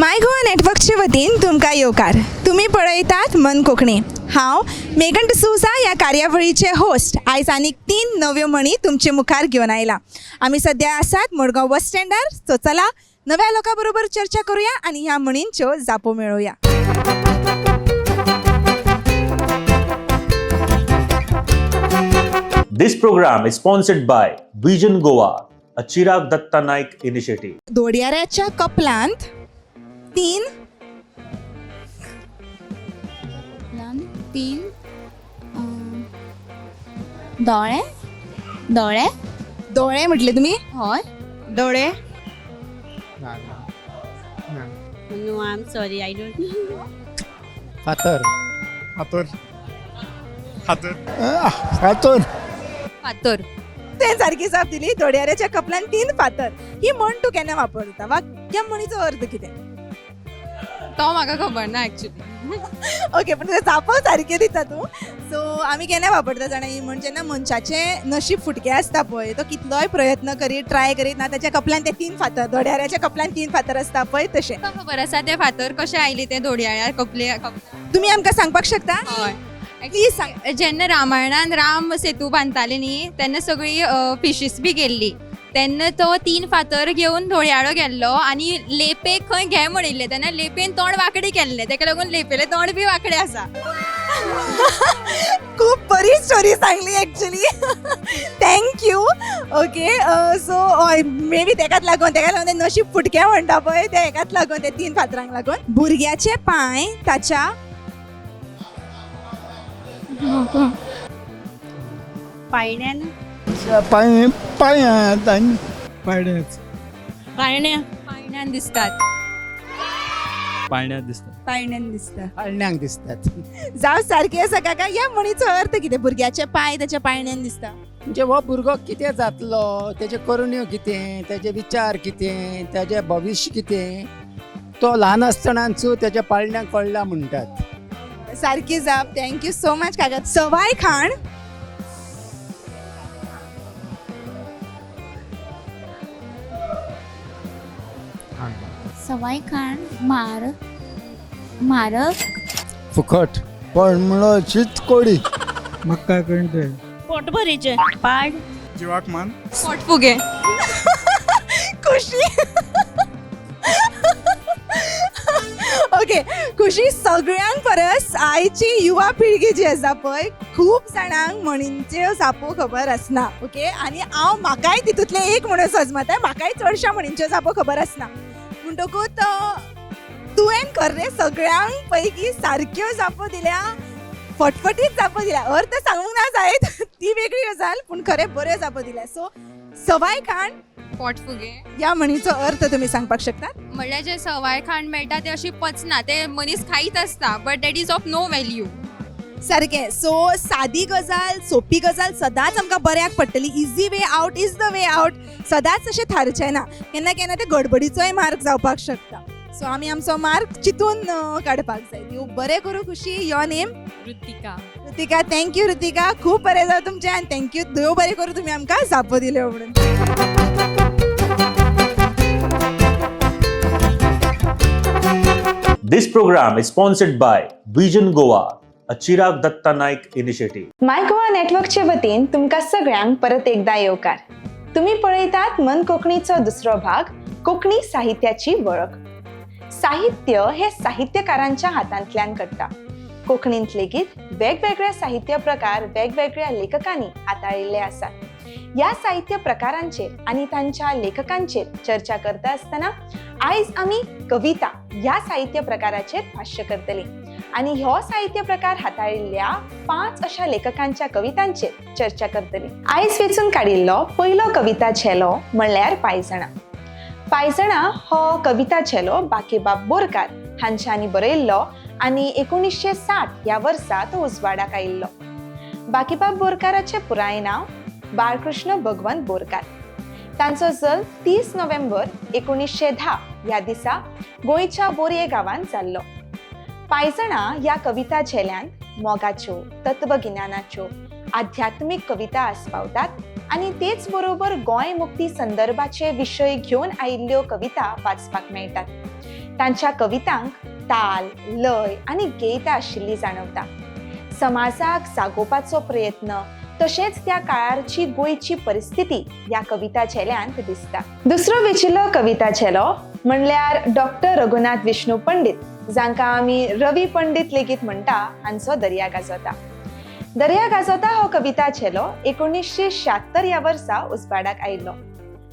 माय गोवा नेटवर्कचे वतीन तुमकां येवकार. तुमी पळयतात मन कोंकणी. हांव मेघन डिसोजा, ह्या कार्यावळीचे होस्ट. आयज आनीक तीन नव्यो म्हणी तुमचे मुखार घेवन आयला. आमी सद्या आसात मडगांव बस स्टँडार. सो चला, नव्या लोकां बरोबर चर्चा करुया आनी ह्या म्हणींच्यो जापो मेळोवया. This program is sponsored by Vision Goa, a Chirag Datta Naik initiative. दोडयाऱ्याच्या कपलांत तीन ल्हान तीन दोळे दोळे. दोळे म्हटले तुमी? हय. दोळे. No, I'm sorry, I don't know. फातर. फातर, फातर. फातर. फातर. तें सारकी जाप दिली. दोडयाऱ्याच्या कपलान तीन फातर ही म्हण तूं केन्ना वापरता वा ह्या म्हणीचो अर्थ कितें? तो म्हाका खबर ना एक्चुली. ओके, पण तुका जापो सारक्यो दिता तूं. सो आमी केन्ना वापरता जाणा ही म्हण? जेन्ना मनशाचें नशीब फुटकें आसता पळय, तो कितलोय प्रयत्न करीत, ट्राय करीत ना, ताच्या कपलान ते तीन फातर, दोड्याऱ्याच्या कपलान तीन फातर आसता पळय तशें. तुका खबर आसा ते फातर कशे आयले ते दोडयाळ्यार कपले? तुमी आमकां सांगपाक शकता? हय. प्लीज सांग. जेन्ना रामायणान राम सेतू बांदताले न्ही, तेन्ना सगळी फिशीस बी गेल्ली, तेन्ना तो तीन फातर घेवन धोडयाळो गेल्लो आनी लेपेक खंय घे म्हणिल्लें, तेन्ना लेपेन तोंड वांकडें केल्लें. तेका लागून लेपेलें तोंड बी वांकडें आसा. खूब बरी story Sangli actually, thank you. Okay, so हय, मे बी तेकाच लागून, तेका लागून तें नशीब फुटकें म्हणटा पळय, तें हेकाच लागून, ते तीन फातरांक लागून. भुरग्याचे पांय ताच्या पायण्यान. पांय पांय. पायण्याच. पायण्या. पायण्यान दिसतात. पाळण्यात दिसतात. पायण्यान दिसता. पाळण्यांक दिसतात. जावं सारकें आसा काका. ह्या म्हणीचो अर्थ कितें? भुरग्याचे पांय ताच्या पायण्यान दिसता. म्हणजे हो भुरगो कितें जातलो, तेजे करण्यो कितें, तेजे विचार कितें, तेजें भविश्य कितें, तो ल्हान आसतनाच तेज्या पाळण्यांक कळ्ळा म्हणटात. सारकी जाप. Thank you so much काका. सवाय खाण सवाय खाण मार मारक. फुकट पण म्हणलो शीत कोडी. मक्का कंटे. पोटभरीचे पाड. जिवाक मान. पोटफुगे. खुशी. ओके खुशी, सगळ्यांक परस आयची युवा पिळगी जी आसा पळय, खूब जाणांक म्हणींच्यो जापो खबर आसना. ओके, आनी हांव म्हाकाय तितूंतलें एक म्हणून सजमताय. म्हाकाय चडश्या म्हणींच्यो जापो खबर आसना. म्हणटकूच तुवें खरें सगळ्यांक पैकी सारक्यो जापो दिल्या, फटफटीत जापो दिल्या. अर्थ सांगूंक ना जायत, ती वेगळी गजाल, पूण खरें बऱ्यो जापो दिल्या. सो सवाय खाण पोटफुगे ह्या म्हणीचो अर्थ तुमी सांगपाक शकता? म्हणल्यार जे सवाय खाण मेळटा ते अशी पचना, ते मनीस खायत आसता, but that is of no value. सारकें. सो सादी गजाल, सोंपी गजाल सदांच आमकां बऱ्याक पडटली. Easy way out is the way out सदांच अशें थारचें ना. केन्ना केन्ना ते गडबडीचोय मार्ग जावपाक शकता. सो आमी आमचो मार्ग चिंतून काडपाक जाय. देव बरें करूं Khushi. Your name? Ritika. Ritika, thank you Ritika. खूब बरें जावं तुमचें आनी thank you, देव बरें करूं, तुमी आमकां जापो दिल्यो म्हणून. This program is sponsored by Vision Goa, a Chirag Datta Naik initiative. My Goa नेटवर्कचे वतीन तुमकां सगळ्यांक परत एकदां येवकार. तुमी पळयतात मन कोंकणीचो दुसरो भाग, कोंकणी साहित्याची वळख. साहित्य हे साहित्यकारांच्या हातांतल्यान घडटा. कोंकणींत लेगीत वेगवेगळे साहित्य प्रकार वेगवेगळ्या लेखकांनी हाताळिल्ले आसात. ह्या साहित्य प्रकारांचेर आनी तांच्या लेखकांचेर चर्चा करता आसतना आयज आमी कविता ह्या साहित्य प्रकाराचेर भाश्य करतली आनी ह्यो साहित्य प्रकार हाताळिल्ल्या पांच अशा लेखकांच्या कवितांचेर चर्चा करतली. आयज वेंचून काडिल्लो पयलो कविता झेलो म्हणल्यार पांयजणां. पांयजणां हो कविता झेलो बाकीबाब बोरकार हांच्यांनी बरयल्लो आनी 1960 ह्या वर्सा तो उजवाडाक आयिल्लो. बाकीबाब बोरकाराचें पुराय नांव बाळकृष्ण भगवंत बोरकार. तांचो जल्म 30 नोव्हेंबर 1910 ह्या दिसा गोंयच्या बोरये गांवांत जाल्लो. पांयजणां ह्या कविता झेल्यांत मोगाच्यो, तत्वगिन्यानाच्यो, आध्यात्मीक कविता आस्पावतात आनी तेच बरोबर गोंय मुक्ती संदर्भाचे विशय घेवन आयिल्ल्यो कविता वाचपाक मेळटात. तांच्या कवितांक ताल, लय आनी गेयता आशिल्ली जाणवता. समाजाक जागोवपाचो प्रयत्न तशेंच त्या काळारची गोंयची परिस्थिती ह्या कविता झेल्यांत दिसता. दुसरो वेचिल्लो कविता झेलो म्हणल्यार डॉक्टर रघुनाथ विष्णू पंडित, जांकां आमी रवी पंडित लेगीत म्हणटा, हांचो दर्या गाजोता. दर्या गाजोता हो कविता झेलो 1976 ह्या वर्सा उजवाडाक आयिल्लो.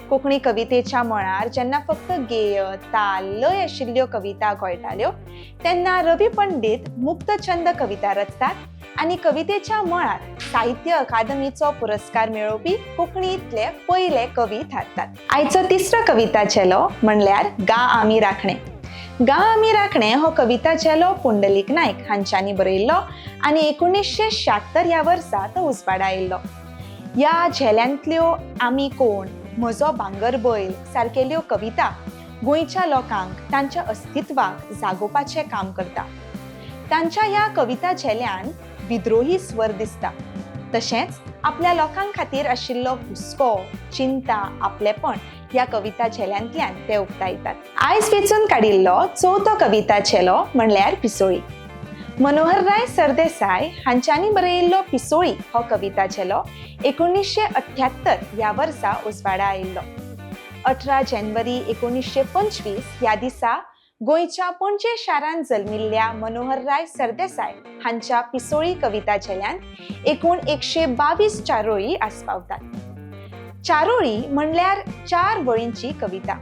कोंकणी कवितेच्या मळार जेन्ना फक्त गेय, ताल, लय आशिल्ल्यो कविता घोळटाल्यो तेन्ना रवी पंडित मुक्तछंद कविता रचतात आनी कवितेच्या मळार साहित्य अकादमीचो पुरस्कार मेळोवपी कोंकणींतले पयले कवी थारतात. आयचो तिसरो कविता झेलो म्हणल्यार गा आमी राखणे. गा आमी राखणे हो कविता झेलो पुंडलीक नायक हांच्यांनी बरयल्लो आनी 1976 ह्या वर्सा तो उजवाडा आयिल्लो. ह्या झेल्यांतल्यो आमी कोण, म्हजो बांगर बैल सारकेल्यो कविता गोंयच्या लोकांक तांच्या अस्तित्वाक जागोवपाचें काम करता. तांच्या ह्या कविता झेल्यान विद्रोही स्वर दिसता, तशेंच आपल्या लोकां खातीर आशिल्लो हुस्को, चिंता, आपलेपण ह्या कविता झेल्यांतल्यान ते उक्तायतात. आयज वेंचून काडिल्लो चवथो कविता झेलो म्हणल्यार पिसोळी. मनोहरराय सरदेसाय हांच्यांनी बरयिल्लो पिसोळी हो कविता झेलो 1978 ह्या वर्सा उजवाडा आयिल्लो. 18 जानेवारी 1925 ह्या दिसा गोंयच्या पणजे शारांत जल्मिल्ल्या मनोहरराय सरदेसाय हांच्या पिसोळी कविता झेल्यांत एकूण 122 चारोळी आस्पावतात. चारोळी म्हणल्यार चार वळींची कविता.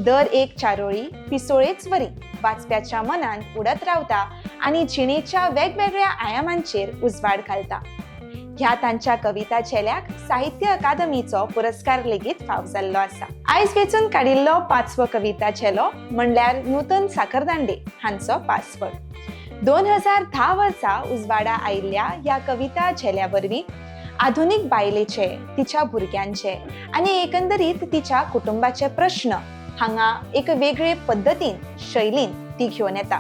दर एक चारोळी पिसोळेच वरी वाचप्याच्या मनांत उडत रावता आनी जिणेच्या वेगवेगळ्या आयामांचेर उजवाड घालता. ह्या तांच्या कविता झेल्याक साहित्य अकादमीचो पुरस्कार लेगीत फाव जाल्लो आसा. आयज वेंचून काडिल्लो पांचवो कविता झेलो म्हणल्यार नूतन साखरदांडे हांचो पासवर्ड. 2010 वर्सा उजवाडा आयिल्ल्या ह्या कविता झेल्या वरवीं आधुनीक बायलेचे, तिच्या भुरग्यांचे आनी एकंदरीत तिच्या कुटुंबाचे प्रश्न हांगा एक वेगळे पद्दतीन, शैलीन ती घेवन येता.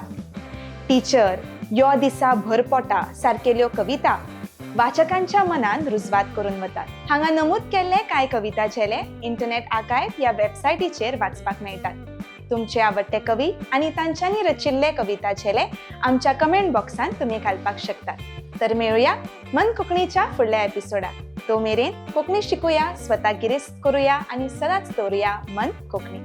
टिचर, यो दिसा भरपोटा सारकेल्यो कविता वाचकांच्या मनान रुजवात करून वतात. हांगा नमूद केल्ले कांय कविता झेले इंटरनेट आकायव ह्या वेबसायटीचेर वाचपाक मेळटात. तुमचे आवडटे कवी आनी तांच्यांनी रचिल्ले कविता झेले आमच्या कमेंट बॉक्सांत तुमी घालपाक शकतात. तर मेळुया मन कोंकणीच्या फुडल्या एपिसोडाक. तो मेरेन कोंकणी शिकूया, स्वता गिरेस्त करूया आनी सदांच दवरुया मन कोंकणी.